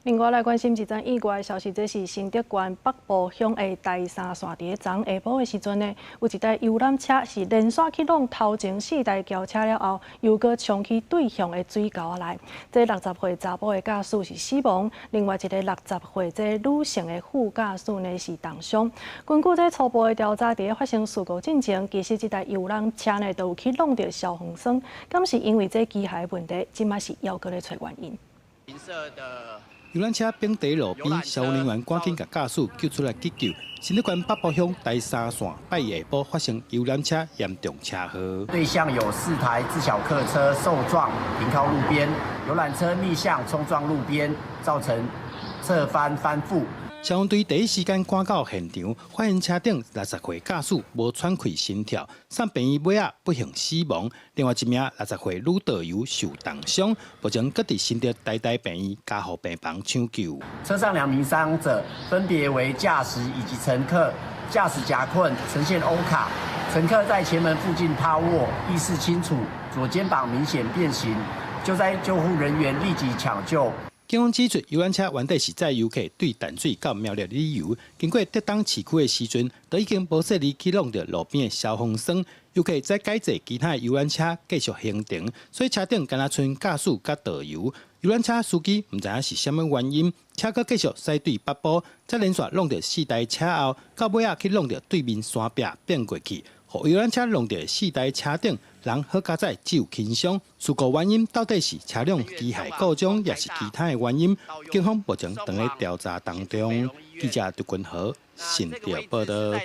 另外來關心一則意外的消息，這是新竹縣北埔鄉的台三線佇咧昨下晡的時陣呢，有一台遊覽車是連續去挵頭前四台轎車了後，又閣衝去對向的水溝仔內。這60歲查埔的駕駛是死亡，另外一个60歲這女性的副駕駛呢是重傷。根據這初步的調查，佇咧發生事故進前，其實這台遊覽車呢都有去挵著消防栓，敢是因為這機械問題，這馬是猶閣咧揣原因。遊覽車反佇路邊，消防人員趕緊共駕駛救出來急救。新竹縣北埔鄉台三線拜二下晡發生遊覽車嚴重車禍。對向有四台自小客車受撞停靠路邊，遊覽車逆向衝撞路邊，造成側翻翻覆。消防隊第一時間趕到現場，發現車頂60歲駕駛無喘氣心跳，送病院尾仔不幸死亡。另外一名60歲女導遊受重傷，目前閣佇新竹台大病院加護病房搶救。車上兩名傷者分別為駕駛以及乘客，駕駛夾困，呈現歐卡，乘客在前門附近趴臥，意識清楚，左肩膀明顯變形，救災救護人員立即搶救。警方指出，遊覽車原底是載遊客對淡水到苗栗旅遊，經過竹東市區的時陣，都已經無細膩去挵著路邊的消防栓。遊客再改坐其他的遊覽車繼續行程，所以車頂敢若賰駕駛佮導遊。遊覽車司機毋知影是啥物原因，車閣繼續駛對北埔，再連續挵著四台車後，到尾仔去挵著對面山壁變過去，予遊覽車挵著四台車頂，人好佳哉只有輕傷。事故原因到底是車輛機械故障，抑是其他的原因？警方目前正咧調查當中。記者杜君豪新竹報導。